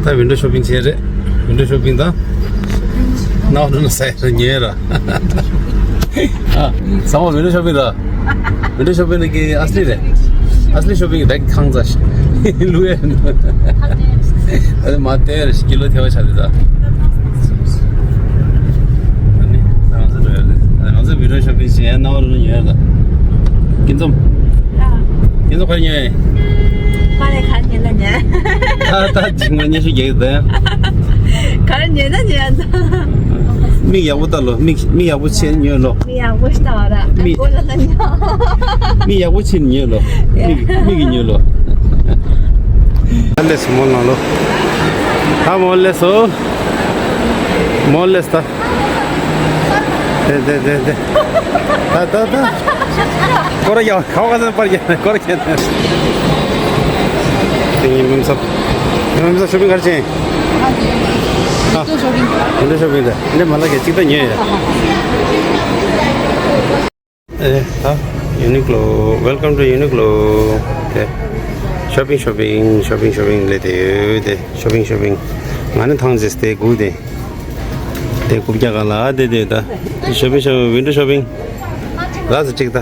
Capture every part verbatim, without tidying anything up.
ད་ཝིན་ཌོ་ཤོ་པིང་བྱས་རེད། ཝིན་ཌོ་ཤོ་པིང་དང་། ནའོ་ནུ་ས་ཡ་ཉོས་ར། ཨ། ཚང་མ་ཝིན་ཌོ་ཤོ་པིང་ར། ཝིན་ཌོ་ཤོ་པིང་ནི་གི་ཨ་སི་ལི་རེད། ཨ་སི་ལི་ཤོ་པིང་གི་ད་གི་ཁང་ཙ་ལུ་ཡ། ཨ་ནི་མ་དེ་རེད་ཀི་ལོ་ཐེ་བ་ཆ་དེ་ད། ཨ་ནི་ང་ཚོ་འགྲོ་ཡ་རེད། ང་ཚོ་ཝིན་ཌོ་ཤོ་པིང་བྱས་ནའོ་ནུ་ཉོས་ར། ཀིན་ཙོམ། ཀིན་ཙོམ་ག་རེ་ཉོས། ཁ་ལས་ཁ་ཉོས་ལ་ཉོས། ད་ད་ཇིང་མ་ཉོས་ཤུ་རྒྱག་གི་ད། ག་རེ་ཉོས་ན་ཉོས་ད། མིག་ཡག་པོ་ལྟ་ལོ། མིག་མིག་ཡག་པོ་བྱས་ཉོས་ལོ། མིག་ཡག་པོ་ཞིག་ལྟ་བ་ར། མིག་མགོ་ལ་ལ་ཉོ། མིག་ཡག་པོ་བྱས་ཉོས་ལོ། མིག་མིག་གིས་ཉོས་ལོ། ད་ལས་སོ་མོ་ལ་ལོ། ད་མོ་ལས་སོ། མོ་ལས་ད། དེ་དེ་དེ་དེ། ད་ད་ད། སྐོར་ར་ཡ། ཁ་བ་ཁ་སང་པར་རྒྱག་སྐོར་ར་རྒྱག་དེ་ཡིན་མིན་སབ། ཡིན་མིན་སབ་ཤོ་པིང་ག་རེ་བྱས། ཨ། ཝིན་ཌོ་ཤོ་པིང་། ཝིན་ཌོ་ཤོ་པིང་དེ་འདི་མ་ལ་གི་གཅིག་ད་ཉོས་ཡ། ཨེ་ད། ཡུ་ནི་ཀ་ལོ། Welcome to Uniqlo. དེ། ཤོ་པིང་ཤོ་པིང་ཤོ་པིང་ཤོ་པིང་ལས་དེ་ཡོད་དེ། ཤོ་པིང་ཤོ་པིང་། ང་ནི་ཐང་ཅེས་དེ་སྒུག་དེ། དེ་རྐུབ་བཀྱག་ག་ལ་དེ་དེ་ད། ཤོ་པིང་ཤོ་པིང་། ཝིན་ཌོ་ཤོ་པིང་། ར་ས་ཅིག་ད།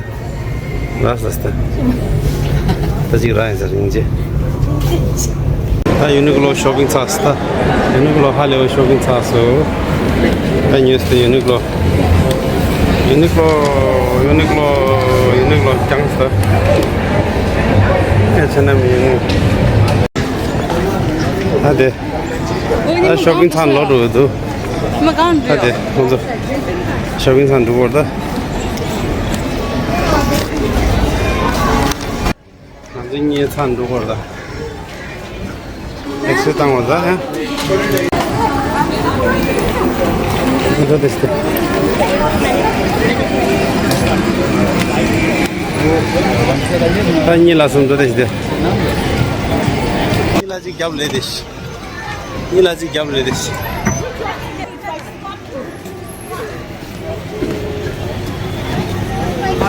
ར་ས་ས་ད། ད་ཅིག་ར་ཡིན་ས་རིང་ཅེ། ད་ཡུ་ནི་ཀ་ལོ་ཤོ་པིང་ཚར་ས་ད། ཡུ་ནི་ཀ་ལོ་ཧ་ལས་པའི་ཤོ་པིང་ཚར་སོ། ད་ཉོས་ཏེ་ཡུ་ནི་ཀ་ལོ། ཡུ་ནི་ཀ་ལོ། ཡུ་ནི་ཀ་ལོ། ཡུ་ནི་ཀ་ལོ་ཀྱང་ས་ད། ཨེ་ཆ་ན་མི་ཡུ་ནི། ད་དེ། ཨ་ཤོ་པིང་ཚང་ལོ་འགྲོ་འདུག་མ་གང་ད་འདྲ་དེ་ཁོང་ཚོ་ཤོ་པིང་ཚང་འགྲོ་བར་ད། ང་ཚོ་གཉིས་ཚང་འགྲོ་བར་ད། ཨེག་སི་བཏང་བ་ད་ཧ། འགྲོ་དེ་སྟེ། ད་གཉིས་ལ་གསུམ་འགྲོ་དེ་སྟེ། གཉིས་ལ་གཅིག་རྒྱབ་ལས་དེ། གཉིས་ལ་གཅིག་རྒྱབ་ལས་དེ།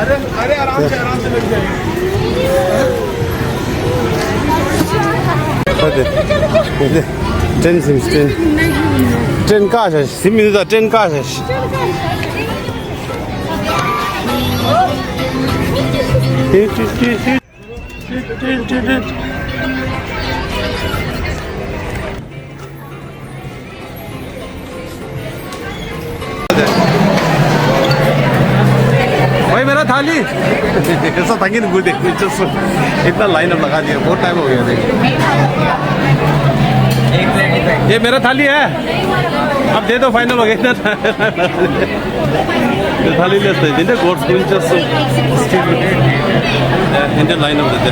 अरे, अरे, आराम से, आराम से बैठ जाइए। Train SIM, train. ट्रेन कहाँ से? सिम मिलता, ट्रेन कहाँ से? भाई, मेरा थाली। ऐसा तंगी नहीं बोलते, इतना लाइन अब लगा दिया, बहुत टाइम हो गया। देख, ये मेरा थाली है, अब दे दो, फाइनल हो गया। थाली list དེ་འདི་འདྲ་གོར་སྐུན་ཅོ་སུ་སི་ཊི་འདི་འདྲ་ལའིན་ཨབ་དེ་དེ།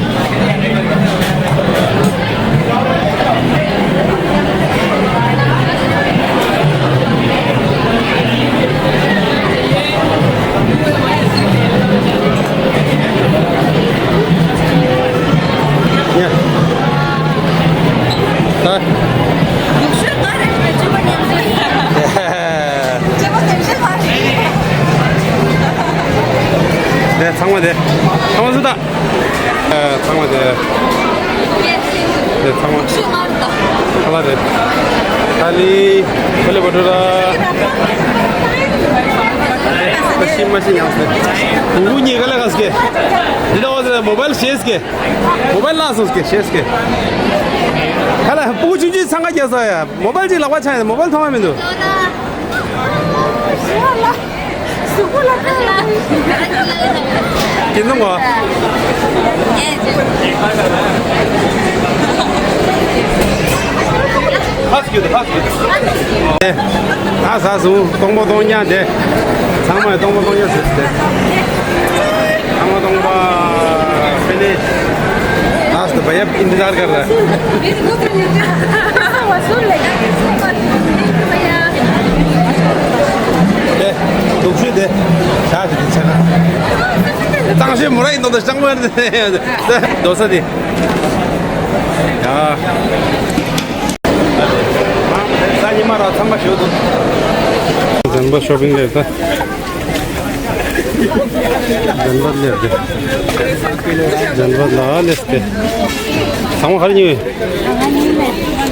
ཡ། ད། དེ་ཚང་མ་དེ། ཚང་མ་སུ་ད། ཨ། ཚང་མ་དེ། དེ་ཚང་མ། ཁ་ལག་དེ། ཐ་ལི། ཆོ་ལེ་བ་ཊུ་ར། ད་ཤི་མ་ཤི་ཡང་སེ། ཕྲུ་གུ་གཉིས་ཀ་ལ་ག་སྐད། འདི་ད་འོ་ཟེར་མོ་བལ་ཤེས་སྐད། མོ་བལ་ལ་སོང་སྐད་ཤེས་སྐད། ཁ་ལག་ཕྲུ་གུ་ཆུང་ཆུང་ཚང་ཀ་རྒྱག་ས་ཡ། མོ་བལ་ཅིག་ལག་པ་འཆང་ཡ། མོ་བལ་མཐོང་ཡ་མི་འདུག་ཀྱི་ནང་གོ། ཧ་སྐྱོད་དོ། ཧ་སྐྱོད་དོ། ཨེ། ད་ཟ་སོང་། སྟོང་པ་སྟོང་རྐྱང་དེ། ཚང་མས་སྟོང་པ་སྟོང་རྐྱང་ཟེར་ཏེ། ཚང་མ་སྟོང་པ། ཕེ་ནེ། ལཱསྟ་བ་ཡབ་ཨིན་ཛར་ཀར་ར། དེ། དུག་ཤུ་དེ། ཤ་ཞིག་དེ་ཆ་ན། གཙང་ཤོས་མོ་ར་ཡིན་ནོ་དེ་གཙང་མོ་ཡིན་དེ། རྡོ་ས་དེ། ཡ། ས་ཉི་མ་ར་ཚང་མ་ཞོ་དུ། ལྗོན་པ་ཤོ་པིང་ལས་ད། ལྗོན་པ་ལས་དེ། ལྗོན་པ་ལ་ལས་དེ། ཚང་མ་ག་རེ་ཉོས།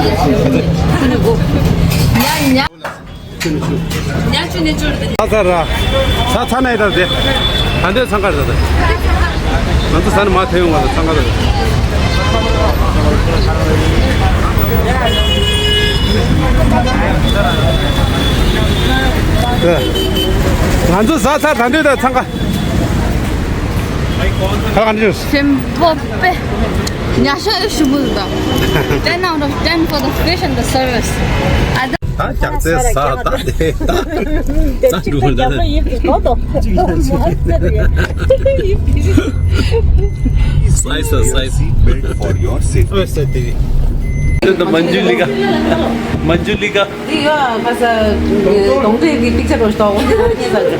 ཉ་ཉ། ཉ་ཆུ་ནས་བཅུར་དེ། ཚ་ཚ་ར། ཚ་ཚ་ནས་ད་དེ། ད་འདོད་འཚང་ཁ་རེད་ད། ང་ཚོ་ས་ནས་མར་ཐོན་ཡོང་བ་ལ་འཚང་ཁ་རེད། ང་ཚོ་ས་ཚ་ད་འདོད་ད་འཚང་ཁ། ཁ་ག་འདྲ། སེམས་པོ་པེ། ཉ་ཤ་ཨེ་ཞུ་མུ་ད། Ten out of ten for the fish and the service. ཨ་ད། ད་ཀྱག་ཙེ་ས་ད་དེ་ད་ད་འགྲོ་ད་ད། སའི་ས་སའི་ས། Seat belt for your safety. ཨོ་ས་དེ་རེད། དེ་ད་མན་ཇུ་ལི་ཀ་མན་ཇུ་ལི་ཀ་འདི་ཡོད་ཁ་ས་གདོང་འདྲེ་གི་པིག་ཅར་རོ་ཞིག་དང་འོ་འདི་ལ་ཉེ་ས་རེད།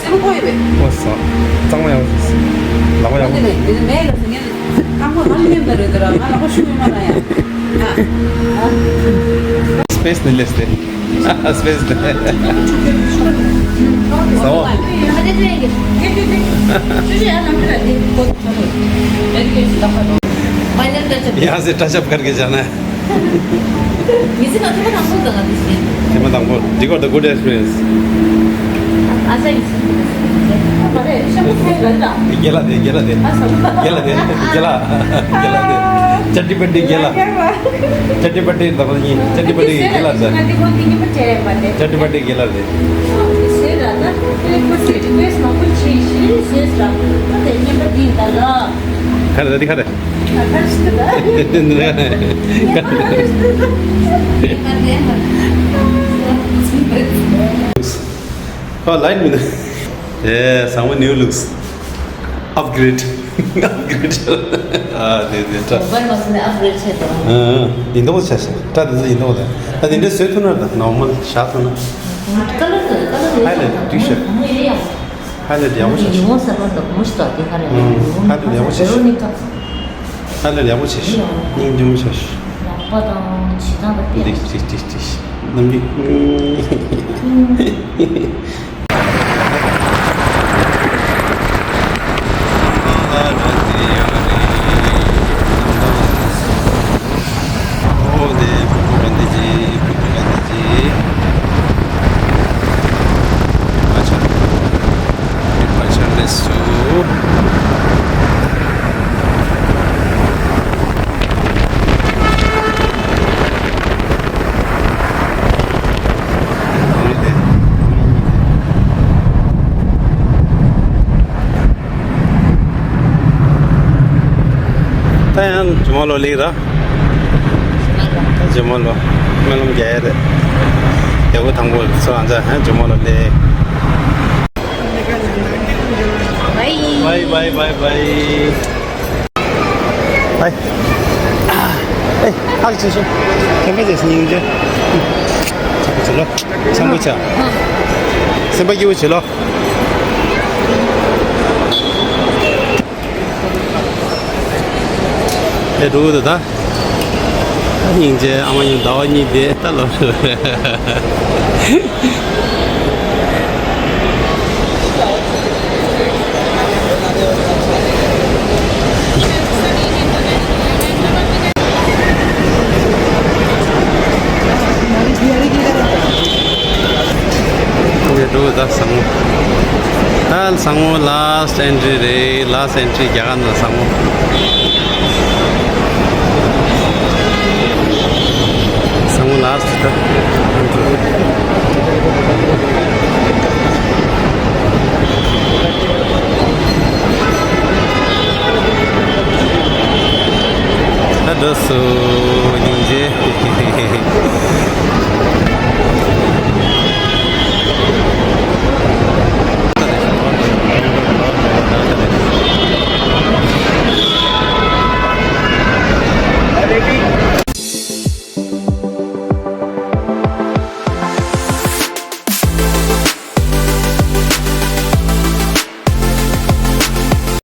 སེམས་ཁོ་ཡོད་པས། ཨོ་ས་གཙང་མ་ཡག་པོ་ཞིག་ལག་པ་ཡག་པོ། འདི་ནས་འདི་ནས་མེད་ལ་ཟེར་ངས་ཁང་པ་མ་ལེན་པ་རེད་དེ་ར་ང་ལག་པ་ཤུ་ཡོད་མ་ན་ཡ། Space ནི་ལེས་ཏེ། Space ནི། ས་འོག Final touch up. यहाँ से touch up करके जाना है। ཐེངས་མ་དང་པོ། འདི་སྐོར་དུ་good experience. རྒན་ལགས་དེ་རྒན་ལགས་དེ་རྒན་ལགས་དེ་རྒན་ལགས་དེ་ཅ་ཏི་པ་ཏི་རྒན་ལགས། ཅ་ཏི་པ་ཏི་དང་པོ་གཉིས་ཅ་ཏི་པ་ཏི་རྒན་ལགས་ཟེར། ཅ་ཏི་པ་ཏི་རྒན་ལགས་རེད། ག་རེ་ད་འདི་ག་རེ། ཨ་ལའིཊ་མི་འདུག་ཨེ་བཟང་པོ། New looks upgrade. Upgrade. ཨ་དེ་དེ་འདྲ། མོ་བལ་མ་སོང་ནས་upgrade བྱས་ཏོ། ཨ་ཨ་ཡིན་མདོག་ཆ་ཤག་སྐྲ་དེ་ཚོ་ཡིན་མདོག་ད། ད་དེ་འདྲ་བཟོས་ཐུབ་ན་ད་ནོར་མལ་བཞག་ཐུབ་ན། ཀ་ལར་དེ་ཀ་ལར་དེ་ཧའི་ལའིཊ་ཊི་ཤར་ཊི། མོ་ཡི་ཡ། ཧའི་ལའིཊ་ཡག་པོ་ཆགས་ཤག་ཡིད་འོང་གསར་པ་འདུག་མུ་ཤི་ཏོག་དེ་ག་རེ་རེད། ཧའི་ལའིཊ་ཡག་པོ་ཆགས་ཤག་ཧའི་ལའིཊ་ཡག་པོ་ཆགས་ཤག་སྙིང་རྗེ་མོ་ཆགས་ཤག་ལག་པ་དང་བྱེད་སྟངས་དང་ཏིག་ཏིག་ཏིག་ཏིག་ཏིག་རྣམ་འགྱུར། ཨོ་དེ་བུ་ག་འདི་ཅི་བུ་ག་འདི་ཅི། ཨ་ཅག་མི་པ་ཆ་ལེ་སུ། ད་ཡང་ཇོ་མོ་ལོ་ལེགས་ར། ཇོ་མོ་ལོ་སྨོན་ལམ་རྒྱག་ཡ་རེད། ཡག་པོ་དང་པོ་སོ་ཨ་ཙ་ཧ་ཇོ་མོ་ལོ་ལེགས། Bye bye bye bye bye. ཨེ། ཨེ། ཨ་ཅེ་ཅེ། ཁྱེད་མེད་ཅེས་སྙིང་རྗེ། ཆག་པོ་བྱེད་ལོ། ཆང་པོ་ཆ། སེམས་པ་སྐྱིད་པོ་བྱེད་ལོ། ཨེ་འགྲོ་གི་འདུག་ད། སྙིང་རྗེ། ཨ་མ་ཡང་ཟླ་བ་གཉིས་བསྡད་ད་ལོ། འདི་འདུག་ད་བཟང་མོ། ད་བཟང་མོ་last entry རེད། last entry རྒྱ་གར་ནང་བཟང་མོ། བཟང་མོ་last ད་entry།